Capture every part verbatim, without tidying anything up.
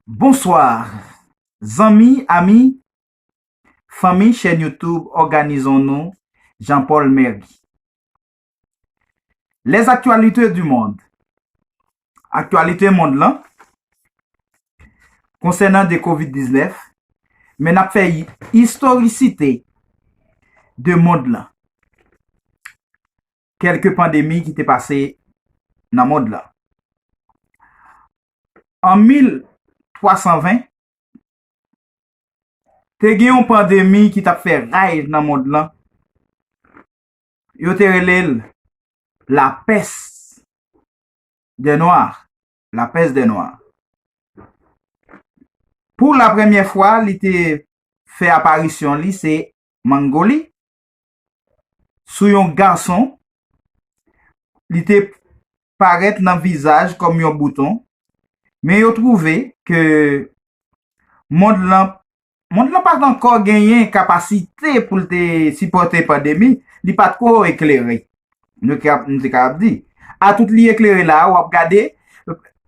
Bonswa, zanmi, ami, fanmi chèn YouTube Òganizon Nou, Jean Paul Mergy. Les actualités du monde. Aktyalite mond lan konsènan de kovid diznèf, men n ap fè istorisite de mond lan. Kèlke pandemi ki te pase nan mond lan. An mil twa san ven, te gen yon pandemi ki t ap fè raj nan mond lan. Yo te rele l lapès dè nwa. Lapès dè nwa. Pou la premyè fwa, li te fè aparisyon li, se Mangoli, sou yon gason. Li te parèt nan vizaj kòm yon bouton, men yo twouve ke mond lan, mond lan pa t ankò genyen kapasite pou l te sipòte pandemi, li pa t ko eklere. Nou ka, nou te kapab di. A tout li eklere la, w ap gade,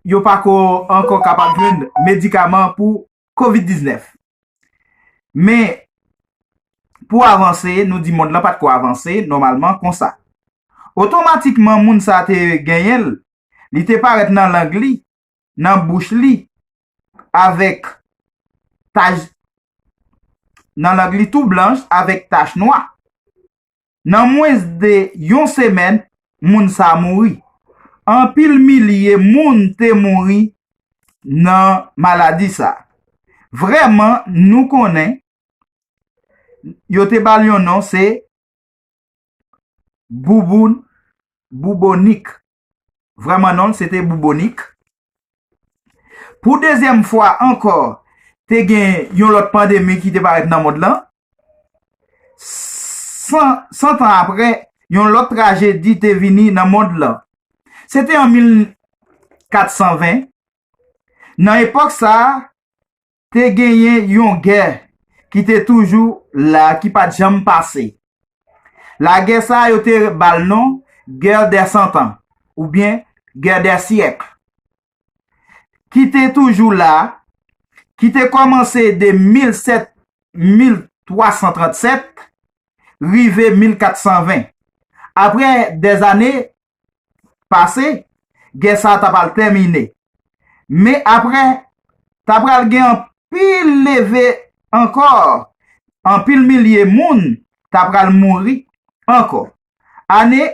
yo pa ko ankò kapab jwenn medikaman pou kovid diznèf. Men, pou avanse, nou di mond lan pa t ko avanse nòmalman konsa. Otomatikman, moun sa te genyen l, li te parèt nan lang li, nan bouch li, avèk tach, nan lang li tou blanch avèk tach nwa. Nan mwens de yon semèn, moun sa mouri. Anpil milye moun te mouri nan maladi sa. Vrèman, nou konnen, yo te ba l yon non, se bouboun, boubonik. Vrèman non l, se te boubonik. Pou dezyèm fwa ankò, te gen yon lòt pandemi ki te parèt nan mond lan. San, san tan apre, yon lòt trajedi te vini nan mond lan. Se te an mil kat san ven. Nan epòk sa a, te genyen yon gè ki te toujou la, ki pa t janm pase. Lagè sa a, yo te ba l non Guerre des Cent Ans, oubyen Guerre des Siècles, ki te toujou la, ki te kòmanse de mil sèt, mil twa san trannsèt, rive mil kat san ven. Apre dèzane pase, gè sa a ta pral tèmine. Men apre, ta pral gen anpil leve ankò, anpil milye moun ta pral mouri ankò. Ane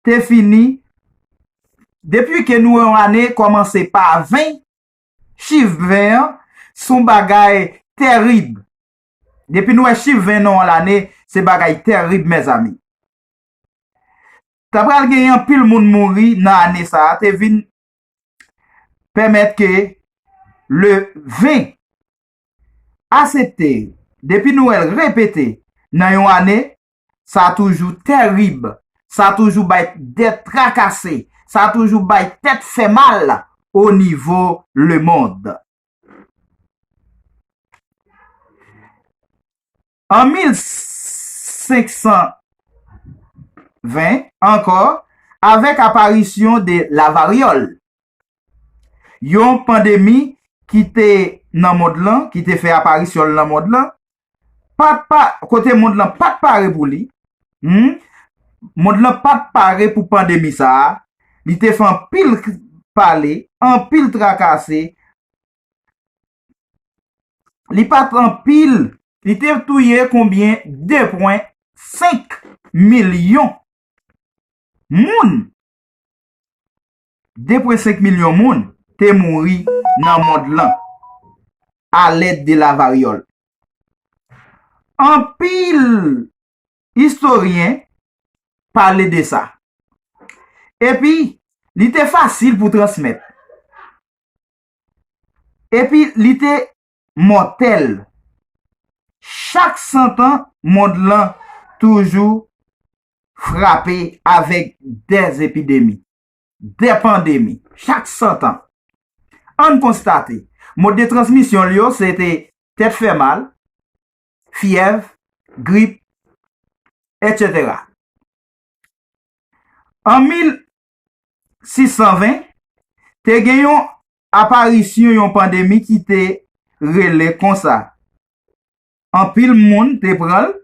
te fini, depi ke nou wè yon ane kòmanse pa ven, chif ven an se yon bagay tèrib. Depi nou wè chif ven nan yon lane, se bagay tèrib, mezanmi. Ta pral gen anpil moun mouri nan ane sa a, te vin pèmèt ke le ven asepte, depi nou wè l repete nan yon ane, sa toujou tèrib, sa toujou bay tèt trakase, sa toujou bay tèt fè mal o nivo lemonn. An mil senk san ven ankò, avèk aparisyon de lavaryòl, yon pandemi ki te nan mond lan, ki te fè aparisyon l nan mond lan, pa t pa, kote mond lan pa t pare pou li, hmm, mond lan pa t pare pou pandemi sa a, li te fè anpil k-, pale, anpil trakase, li pa t anpil, li te touye konbyen? De pwen senk milyon moun. De pwen senk milyon moun te mouri nan mond lan alèd de lavaryòl. Anpil istoryen pale de sa. Epi, li te fasil pou transmèt. Epi, li te mòtèl. Chak san tan, mond lan toujou frape avèk de epidemi, de pandemi, chak san tan. Ann konstate, mòd de transmisyon l yo, se te tèt fè mal, fyèv, grip, etsetera. An mil sis san ven, te gen yon aparisyon yon pandemi ki te rele konsa. Anpil moun te pran l,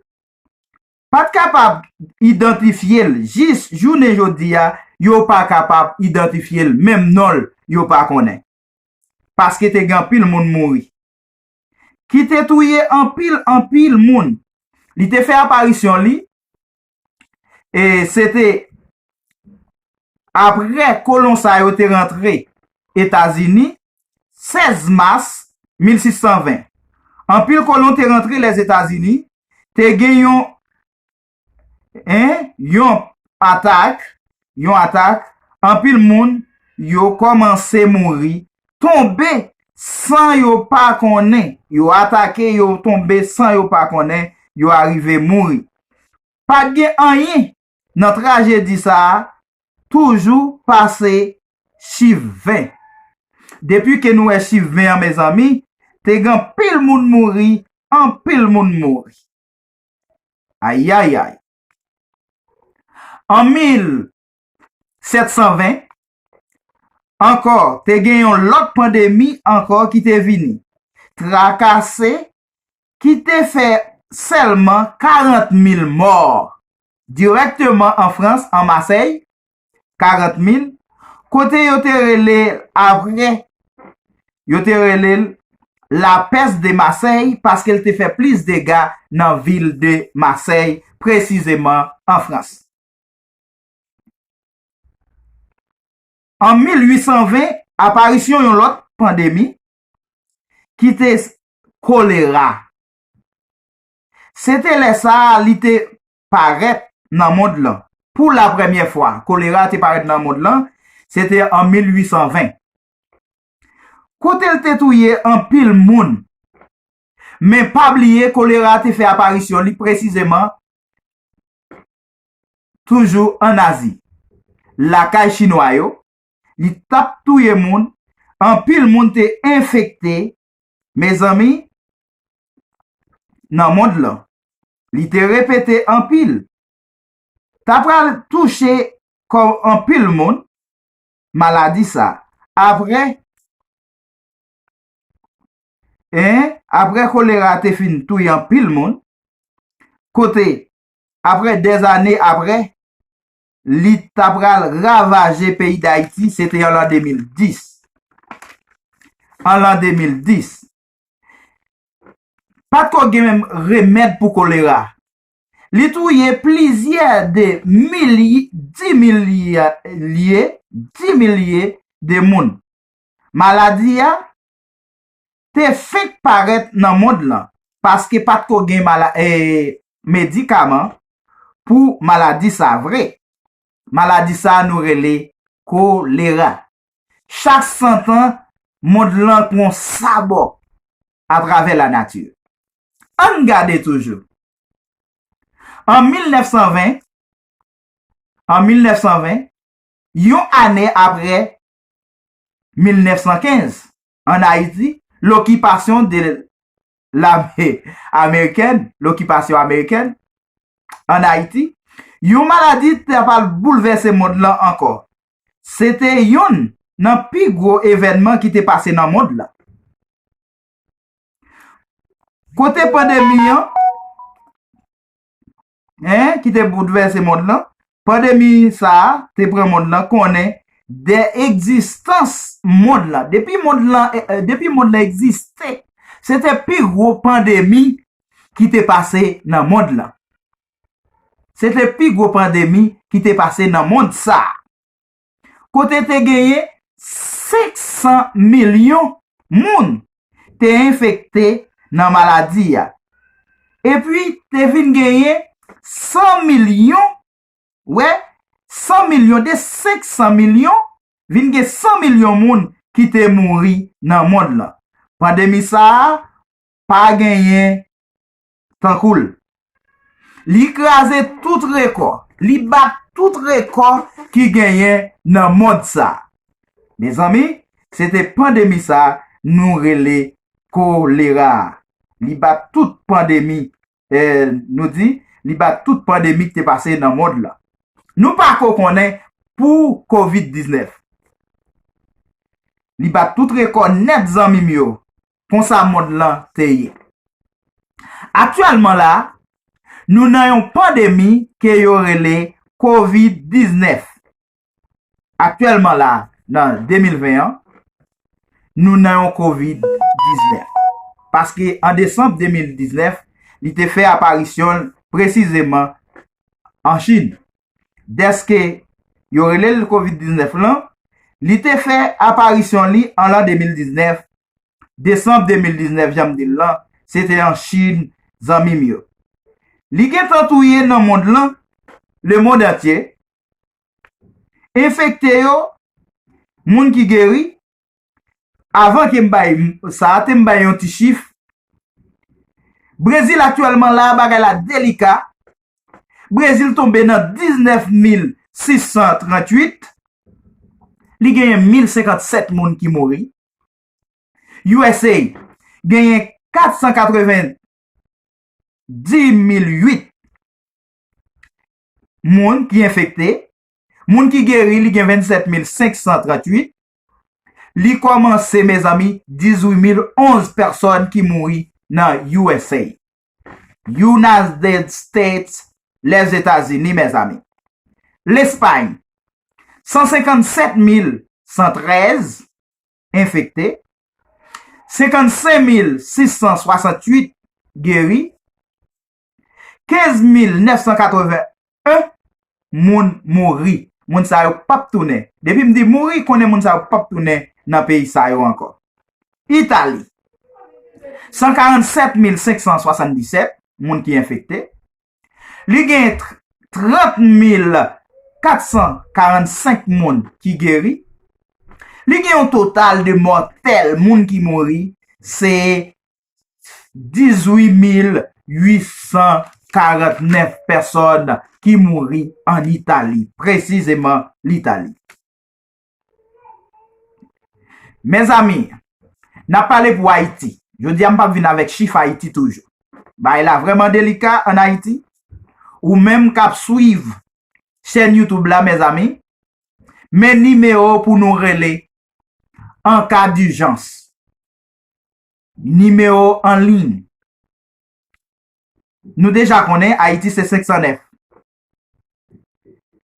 pa t kapab idantifye l. Jis jounen jodi a, yo pa kapab idantifye l, menm non l, yo pa konnen. Paske te gen anpil moun mouri. Ki te touye anpil, anpil moun. Li te fè aparisyon li, e se te apre kolon sa yo te rantre Etazini, sèz mas mil sis san ven. Anpil kolon te rantre Lèzetazini, te gen yon, en, yon atak, yon atak, anpil moun yo kòmanse mouri, tonbe san yo pa konnen, yo atake, yo tonbe san yo pa konnen, yo arive mouri. Pa t gen anyen nan trajedi sa a toujou pase chif ven. Depi ke nou wè chif ven an, mezanmi, te gen anpil moun mouri, anpil moun mouri. Ayayay. An mil sèt san ven, ankò, te gen yon lòt pandemi ankò ki te vini. Trakase ki te fè sèlman karant mil mò dirèkteman an Frans, an Masèy, karant mil, kote yo te rele l apre, yo te rele l la pès de Masèy, paske l te fè plis dega nan vil de Masèy, presizeman an Frans. An mil uit san ven, aparisyon yon lòt pandemi ki te s-, kolera. Se te lè sa a li te parèt nan mond lan. Pou la premyè fwa, kolera te parèt nan mond lan, se te an mil uit san ven. Kote l te touye anpil moun. Men pa bliye, kolera te fè aparisyon li presizeman toujou ann Azi. Lakay Chinwa yo, li t ap touye moun, anpil moun te enfekte, mezanmi, nan mond lan. Li te repete anpil. Ta pral touche kò anpil moun, maladi sa. Apre, en, apre kolera te fin touye anpil moun, kote, apre dèzane apre, li ta pral ravaje peyi Dayiti, se te an lan de mil dis. An lan de mil dis. Pa t ko gen menm remèd pou kolera. Li touye plizyè de milye, di milye, di milye de moun. Maladi a te fenk parèt nan mond lan, paske pa t ko gen mala-, e, medikaman pou maladi sa vre. Maladi sa nou rele kolera. Chak san tan, mond lan pran sabò atravè lanati. Ann gade toujou. An mil nèf san ven, an mil nèf san ven, yon ane apre mil nèf san kenz, ann Ayiti, lokipasyon de lame amerikèn, lokipasyon amerikèn ann Ayiti, yon maladi ta pral boulvèse mond lan ankò. Se te yonn nan pi gwo evènman ki te pase nan mond lan. Kote pandemi an, en, ki te boulvèse mond lan, pandemi sa a te pran mond lan konnen de egzistans mond lan. Depi mond lan, eh, eh, depi mond lan egziste, se te pi gwo pandemi ki te pase nan mond lan. Se te pi gwo pandemi ki te pase nan mond sa a. Kote te genyen senk san milyon moun te enfekte nan maladi a. Epi te vin genyen san milyon, wè, san milyon, de senk san milyon, vin gen san milyon moun ki te mouri nan mond lan. Pandemi sa a pa genyen tankou l. Li kraze tout rekò, li bat tout rekò ki genyen nan mond sa. Mezanmi, se te pandemi sa nou rele kolera a. Li bat tout pandemi, eh, nou di, li bat tout pandemi ki te pase nan mond lan. Nou pa ko konnen pou kovid diznèf. Li bat tout rekò nèt, zanmi m yo. Konsa mond lan te ye. Aktyèlman la, nou nan yon pandemi ke yo rele kovid diznèf. Aktyèlman la, nan de mil ven an, nou nan yon kovid diznèf. Paske an desanm de mil diznèf, li te fè aparisyon l presizeman an Chin. Dèske yo rele l kovid diznèf lan, li te fè aparisyon li an lan de mil diznèf, desanm de mil diznèf, jan m di l lan, se te an Chin, zanmi m yo. Li gentan touye nan mond lan, le monde entier, enfekte yo, moun ki geri, avan ke m bay sa, te m bay yon ti chif. Brezil aktyèlman la, bagay la delika. Brezil tonbe nan diznèf mil sis san tranntuit. Li genyen mil senkannsèt moun ki mouri. U S A genyen kat san katreven dis mil uit moun ki enfekte. Moun ki geri, li gen vennsèt mil senk san tranntuit. Li kòmanse, mezanmi, dizuit mil onz pèsòn ki mouri nan U S A. United States, Lèzetazini, mezanmi. Lespay, san senkannsèt mil san trèz enfekte, senkannsenk mil sis san swasanntuit geri, kenz mil nèf san katreven en moun mouri. Moun sa yo p ap tounen. Depi m di mouri, konnen moun sa yo p ap tounen nan peyi sa yo ankò. Itali, san karannsèt mil senk san swasanndisèt moun ki enfekte. Li gen tr-, trant mil kat san karannsenk moun ki geri. Li gen yon total de mòtèl, moun ki mouri, se dizuit mil uit san karannèf pèsòn ki mouri an Itali, presizeman Litali. Mezanmi, n ap pale pou Ayiti. Jodi a, m p ap vin avèk chif Ayiti toujou. Bagay la vrèman delika an Ayiti. Ou menm k ap swiv chèn YouTube la, mezanmi, men nimewo pou nou rele an ka dijans. Nimewo an liy. Nou deja konnen Ayiti se senk san nèf.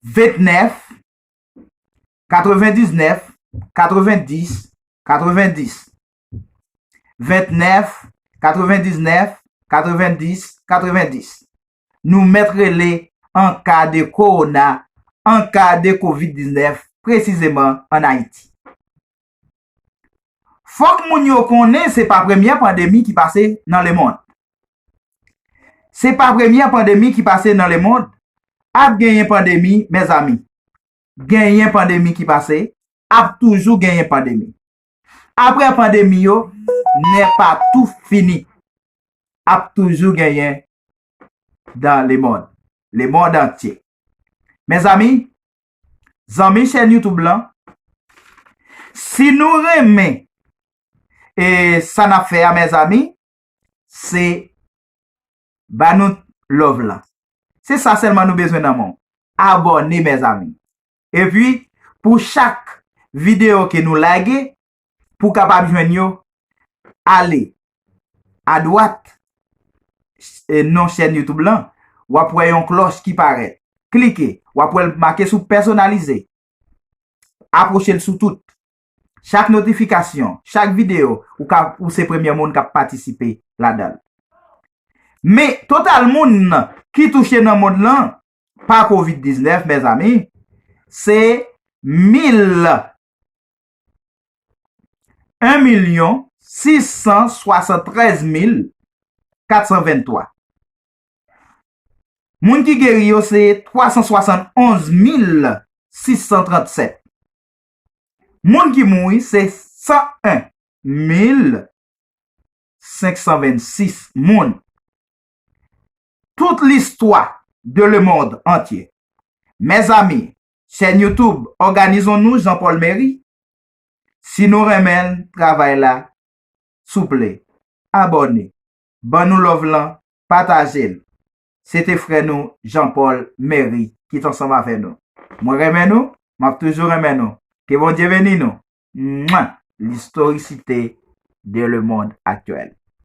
Vennèf, katrevendiznèf, katrevendis, katrevendis. Vennèf, katrevendiznèf, katrevendis, katrevendis. Nou mèt rele an ka de kowona, an ka de kovid diznèf, presizeman an Ayiti. Fòk moun yo konnen se pa premyè pandemi ki pase nan lemonn. Se pa premyè pandemi ki pase nan lemonn. Ap genyen pandemi, mezanmi. Genyen pandemi ki pase, ap toujou genyen pandemi. Apre pandemi yo, n'est pas tout fini. Ap toujou genyen dans le monde. Le monde entier. Mezanmi, zanmi chèn YouTube lan, si nou renmen e sa n ap fè a, mezanmi, se ba nou love lan. Se sa sèlman nou bezwen nan men w. Abòne, mezanmi. Epi, pou chak videyo ke nou lage, pou w kapab jwenn yo, ale adwat, e, non chèn YouTube lan, w ap wè yon klòch ki parèt. Klike, w ap wè l make sou pèsonalize. Apwoche l sou tout. Chak notifikasyon, chak videyo, ou ka, ou se premye moun k ap patisipe ladan l. Men, total moun ki touche nan mond lan pa kovid diznèf, mezanmi, se mil, en milyon sis san swasanntrèz mil kat san venntwa. Moun ki geri yo se twa san swasannonz mil sis san trannsèt. Moun ki mouri se san en mil senk san vennsis moun. Tout listwa de le monde entier. Mezanmi, chèn YouTube Organisons-nous Jean Paul Méry. Si nou renmen travay la, souple, abòne, ban nou love lan, pataje l. Se te frè nou Jean Paul Méry ki t ansanm avè nou. Mwen renmen nou, m ap toujou renmen nou. Ke Bondye beni nou. Mwa! l'historicité de le monde actuel.